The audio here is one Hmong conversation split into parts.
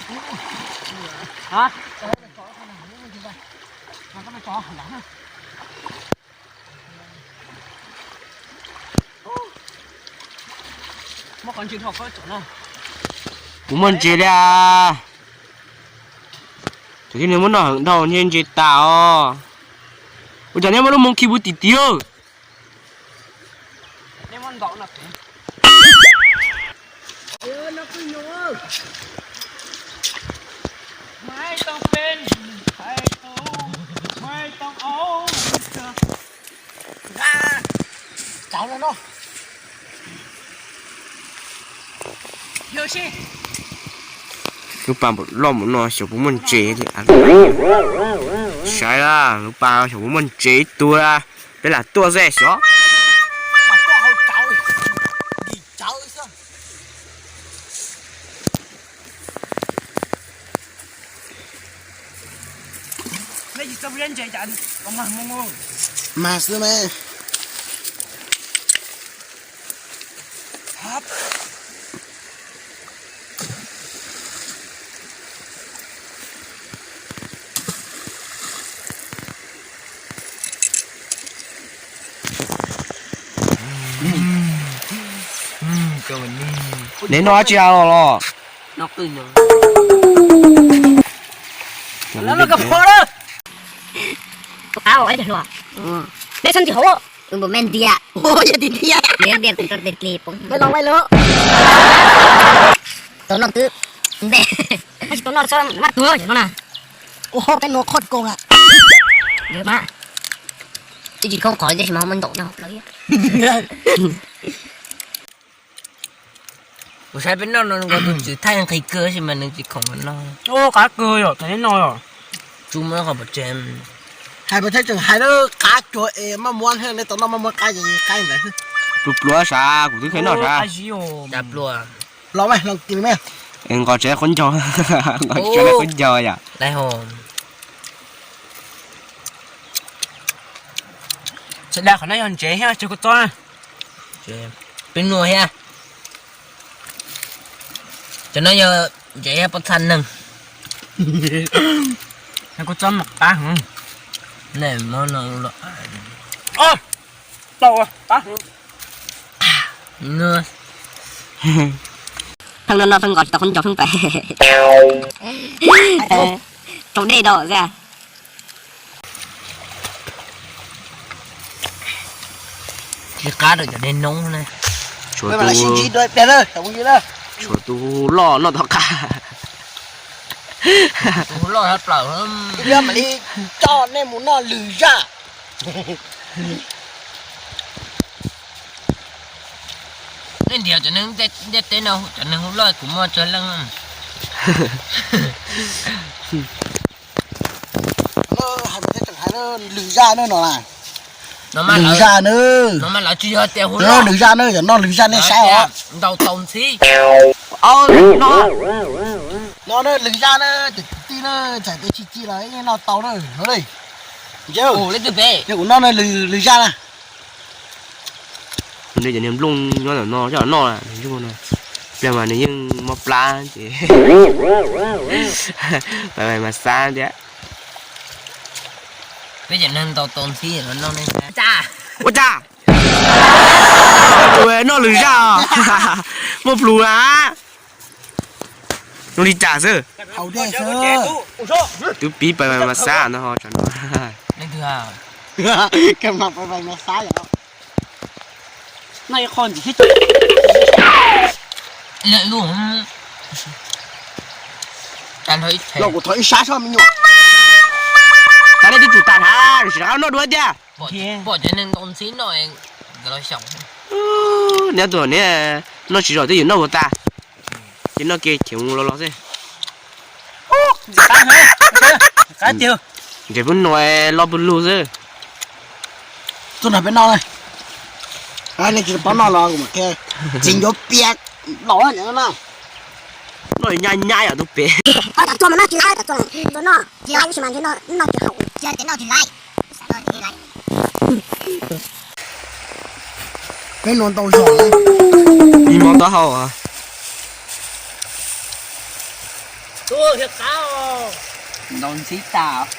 Kuv muaj ntses li. Cov tib neeg muab noj heev dhau ntshe ntses tas os. Ua cas neb muab lub moo khi puv tim tid? Lub pas loj mus no xyov puas muaj ntses li. Saib, lub pas xyov puas muaj ntses ib tug. Peb lam tuaj xwb xyov. Mas xwb mas. Neb noj dab tsi los los? Tus qab ua ib tug hluas. Peb txhob ntxim hauv. Ua npaum me ntias. Yog tias ntias, ntias kuv rau tes plis poob. Vaj loog, vaj loog. Tau noj twb nte. Tsis tau noj txhob maj tuag no na. Ua hauj qab no qhov koos a. Yog mas. Twb tsis khoob qhov tiam sis mas ho muaj ntaum no. Kuv saib peb noj no nkaus tus tswv thaij nqhis kawg tab sis mas nws tsis khoom no. Qab kawg yom, thaum neb noj yom. Tsuj muab qhov pov tseg. Hais pov tseg tseem hais lawm, qab cuag es maj muab thiab, neb tau noj maj muab qab ces qab ntawd. Pluav pluav sav, kuv twb kheev noj sav. Pluav. Los mas, los kis mas. Es nqos tsev qhuav ncaug, nqos tsev qhuav ncaug yom. Sawv daws, qhov no yog ntsev thiab tsis kua txob na. Peb nua thiab. Cov no yog ntsev thiab pob txha neeg. Kua txob mas qab heev. Tau, qab heev. Pheej noj noj pheej nqos tsis tau qhuav ncaug pheej pais. Rau dej rau xwb. Tsis qab rau cov dej noob na. Tshuav tus loj noj tom qab. Tus loj plaws. Mam li coj nej mus noj lwm zaj. Nej ntiav cov neeg ntiaj teb no, cov neeg hu loj kuv muaj tsawg leej. Hais mas thiab tseem hais lwm zaj na no na. Lwm zaj na. Lwm zaj na, yog noj lwm zaj nej saib os. Ntau tau ntxhib. No na lwm zaj na, cov kwv tij na, txawm tias tsis ci los yeej noj tau na. Ntshe kuv noj na lwm zaj na. Nej cov niag nplooj nyob ntawm no coj los noj, pliag mas nws yeej mob plab ces pais mas xab thiab. Peb cov neeg ntau tau ntxhib los noj ne. Ua cas? Tus noj lwm zaj, muaj plhus na. Noj li cas xwb? Twb pib pais mas xab no ho. Los kuv thov ib sab soj me nyuam. Tas nej twb tsum tas na, tsis rov qab noj dua tiag. Pom cov neeg ntau ntxhib noj, nkawd los xyaum. Neb tus neb noj tsis zom twb yuav noj ua tas. Ces noj kiag cheem mus los los xwb. Ntses pub no los pw lug xwb. Tuaj nrog peb noj na. Nej tsis paub noj los kuv mam qhia. Txiv ncuav pias los no. Noj nyab nyab yom tus pem. Ho cov tuag mas noj tsis laiv, cov tuag noj tsis laiv, tab sis mas noj tsis haum. Noj tsis laiv. Peb nua ntau zog. Ib hmos taub hau. Ntaus ntxhib tas.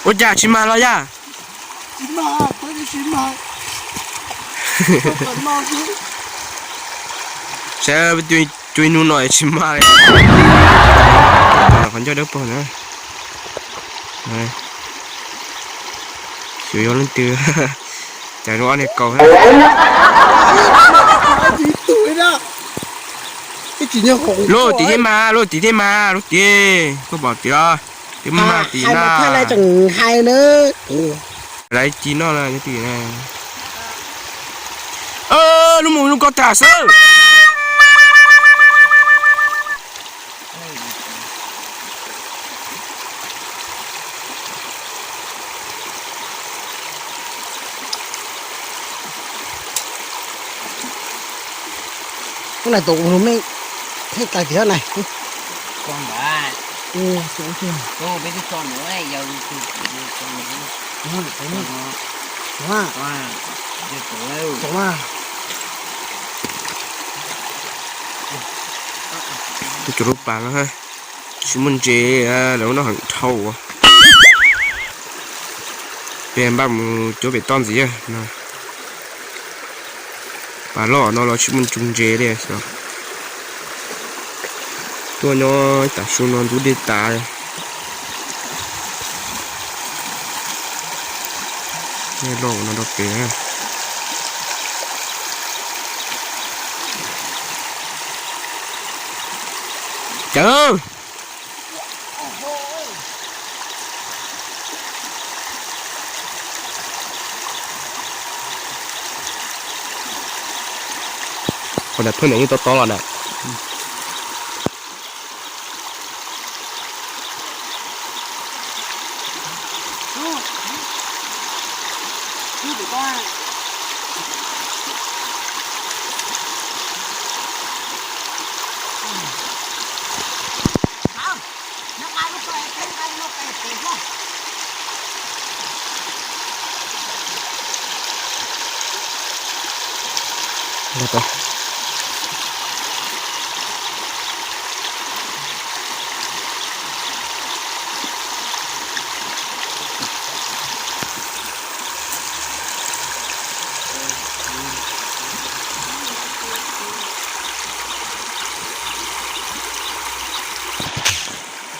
Ua cas tsis mag los yaj? Saib cuj ib hnub no tsis mag li. Qhov ncauj dawb paug na. Xyov yog leej twg. Cas zoo ob niag kaus. Lub tim thiab mas, lub tim thiab mas, lub tim. Koj pom tim los twb mag tim na. Lawv ci noj na, lub mus lub ko tas xwb. Ub, nais tus ua lug mej, pheej tais tim hab nais. Tuaj cov lub pas no, tsis muaj ntses, lawv noj heev dhau. Peb npaj mus cuab pem toj ntxiv. Pas loj no los tsis muaj ntses li xyov. Tuaj nyob tas su no ntub dej tas. Loj no rau pem. Cawv. Qhov ntawd phwj ntawd yeej tob tob los na.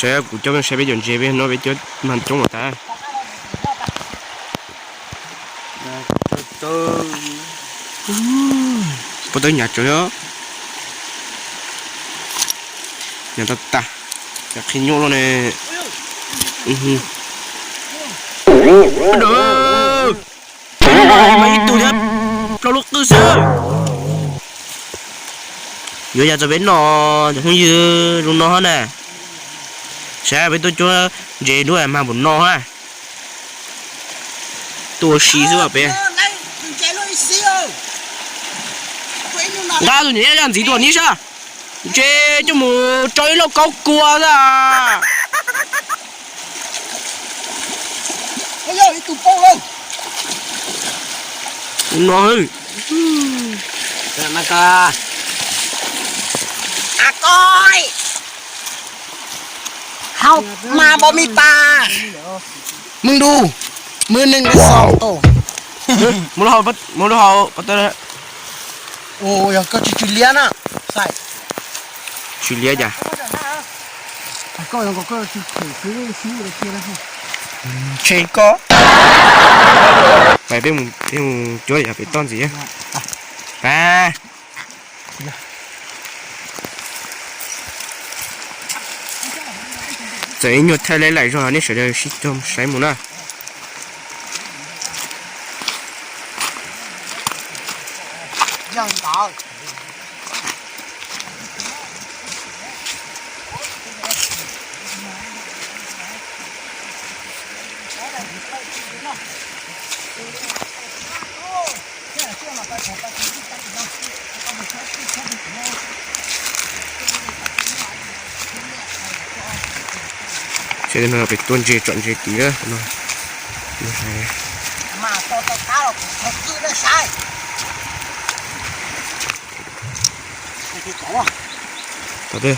Saib kuv coj nej saib peb cov ntses, peb no peb cov mag coob mas tas. Pob tawb nyav tsawv os. Nyav tag tag, nyav qhib nyuaj luaj ne. Mas ib tug thiab plaub lub qwj xwb. Yuav yam txog peb no, cov phooj ywg, zoo no hab na. Saib peb tuaj cuab ntses dua mag npaum no hab. Tuaj ua si xwb os peb. Nqa tus niam zaj ntxiv tuaj nib sab. Ntses coj mus rau ib lauj kaub kua xwb. Tus no. Hau mas npaum me tas. Mws nrug, mws neeg li xo tau. Mus lub hau, mus lub hau. Yog koj tsis tsw liab na, xais. Tsw liab cas? Tseg koj. Peb mus cuab yam pem toj ntxiv. Txawm ib nyuag thaij laim zog los nej sawv daws sib cog saib mus na. Peb tuaj ntses tsom ntses tid no. Tom twg?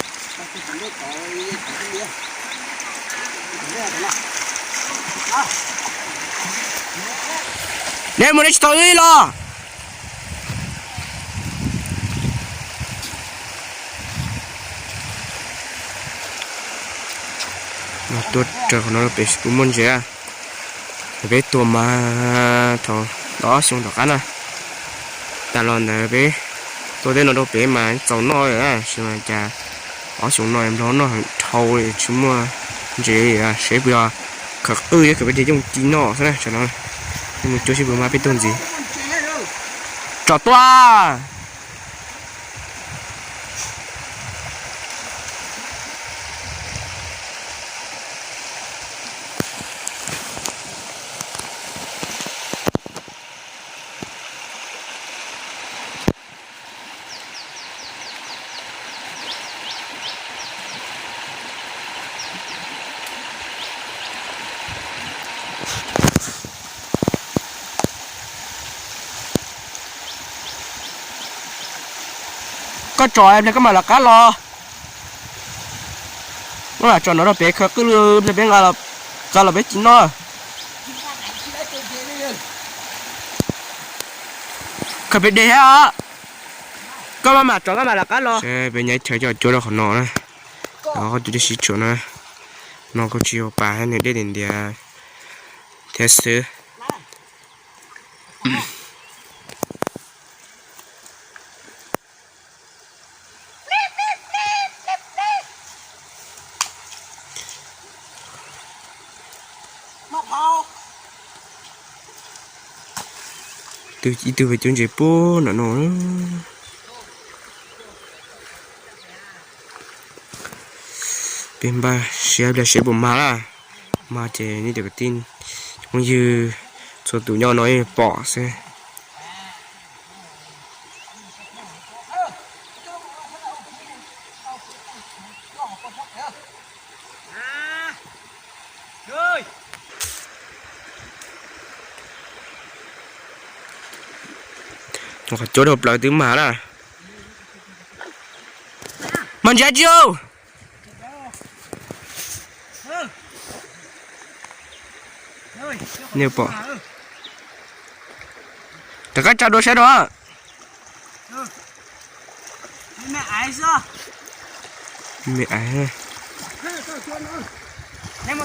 Neb mus neb tsis tau wb los. Tuaj raws qhov no pem puas muaj ntses. Peb tuaj mas thaum ob xyoo tom qab na, tas los ntawd peb tuaj tej no rau pem mas txaus noj lawm, tab sis mas cas ob xyoo no nplog noj heev dhau li tsis muaj ntses li. Seb puas yog khaws qwj thiab khaws peb tes yooj ci noj xwb na. Tsam no mus cuab seb puas mag peb tug ntxiv. Tsom tua. Koj tsom ple koj mam lawv qab los. Koj mam tsom no rau pem khaws qwj ple peb nqa los peb ci noj. Khaws pem dej thiab os. Koj maj mam tsom maj mam lawv qab los. Peb nyaib chaw coj cuab rau qhov no na. Qhov tus tib sib tsuam na. No kuj tsis ua pas, nws dej ntiav thiab xwb. Ib tug pem cuab ntses puag nram no. Peb npaj siab pliag seb puas mag na. Mag ces nej cov kwv tij phooj ywg txhua tus nyob no yeej pom xwb. Qhov cuab dhau plaws twb mag na. Mag ntsis tsis au. Nej pom. Rov qab tsa dua saib dua. Me ais. Pem ko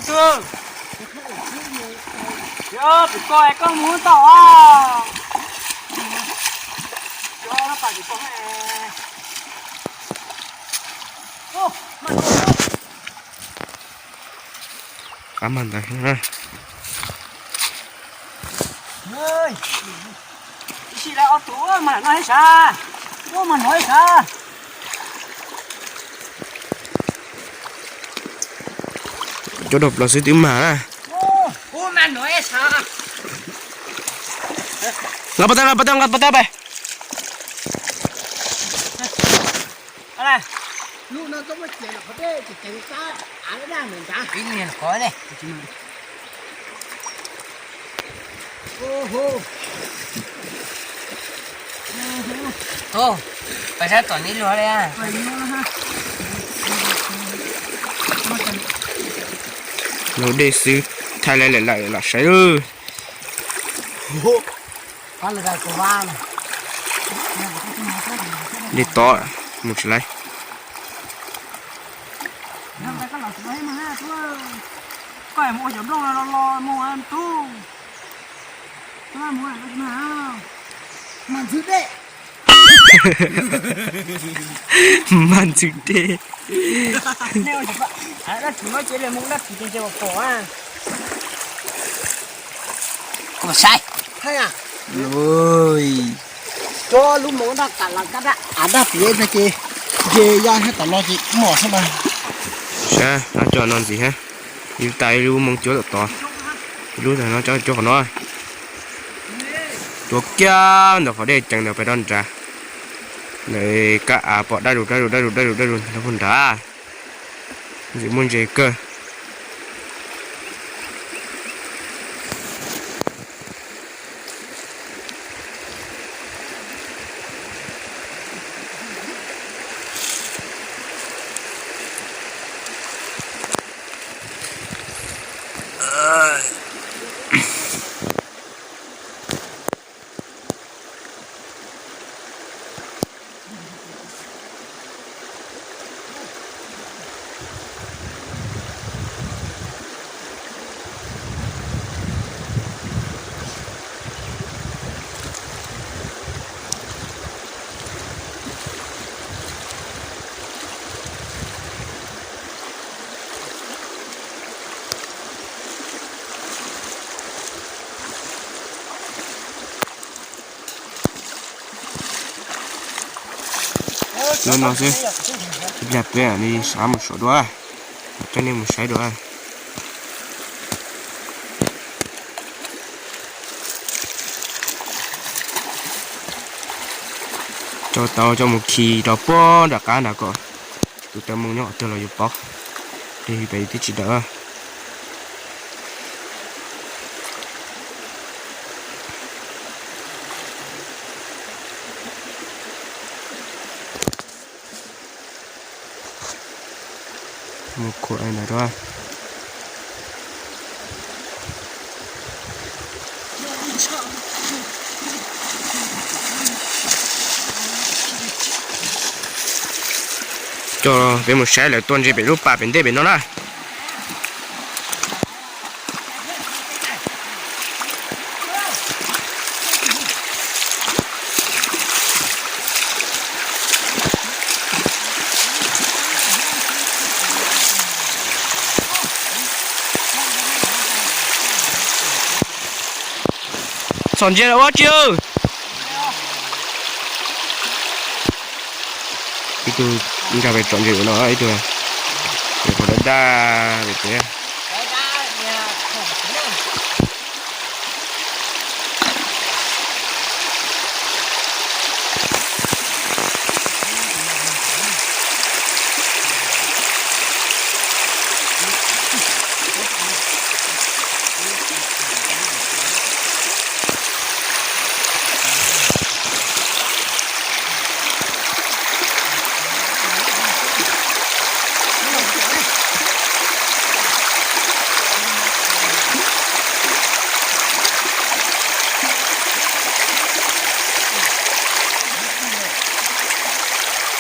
koj mus tau. Qab mag ntawd. Ib sim lawv ob tug mas no ib sav, ua mas no ib sav. Cov dog plaws xwb twb mag na. Nqa pas tau, nqa pas tau, nqa pas tau pais. Lub dej xwb thaij lawm lawm lam saib. Dej tod mus tsis laib. Mag ntxwv dej. Cov lub moov daj kam los kab daj av daj piav ces, ces ya thiab tom no ces mom xwb mas. Saib no cov no ntxiv thiab. Ib tas ib lub moov cuab tom tod, ib lub tas no cov cuab qhov no. Cuab kiag ntawm qhov dej ceev ntawd pais rau nrad. Ntawm kab av pom daj zus daj zus daj zus daj zus daj zus ntawd puag nrad. Ntxim muaj ntses kawg. Cov no xwb, ib pliag peb li sab mus saum dua, coj nej mus saib dua. Coj tau coj mus khi rau puag nram qab nram kom tus taw moo nyob qhov twg los yuav paub, li pem twb tsis dawm. Mus khuam ntawd rau. Coj peb mus saib lawv tua ntses pem lub pas pem ntej pem no na. Txhom ntses los ua tsi? Ib tug nkag pem tsom ntses no, ib tug pem qhov daj daj pem tiag.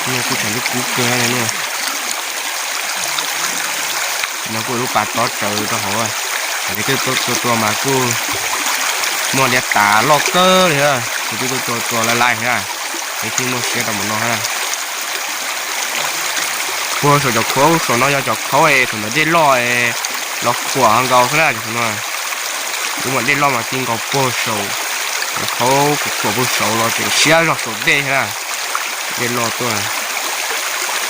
No kuj tshav ntuj kub kawg no. No kuj lub pas tob tsawv rau hauv. Cov twb tua tua mas kuj muaj liab tas loj kawg li. Cov twb tua tua laj laj thiab, es thiaj muaj siab rau mus no. Puag saum cov khaub saum no yog cov khaub es thaum ntawd dej loj los khuam nkaus xwb na. Cov no lub mas dej loj mas ti nkaus puag saum, cov khaub khuam puag saum los tseem siab zog saum dej thiab na. Dej loj tuaj,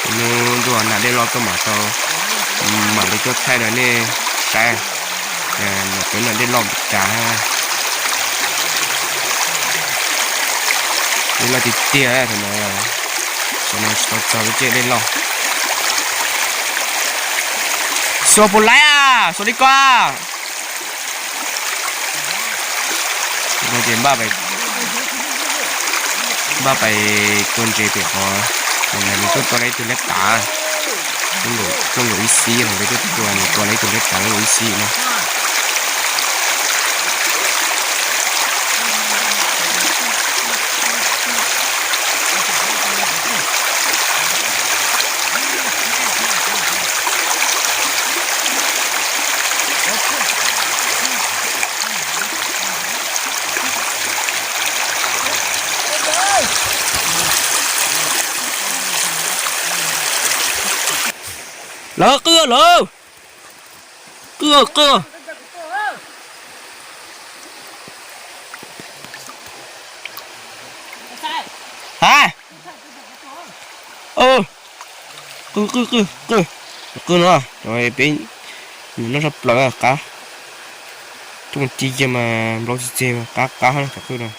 hnub ntuj nag dej loj tuaj mam tau, mam li tuaj thaij rau nej saib. Peb no dej loj npaum cas. Dej loj tiag tiag thaum ntawd, tam no tsis tau txog lub caij dej loj. Xuas puas laib a, xuas li ko. No ces npaj pais tua ntses pem qhov, nws tuaj tua lawv ib tug liab tav, rooj nkaum ib xib, nws tuaj tua, nws tua lawv ib tug liab tav rooj nkaum ib xib no. Lawv qw lawm, qw qw. Ha, qw qw qw qw, qw no, cov peb noj sab plaws qab, tuaj ci cia mas nplau txi txeg mas qab qab cov qw no.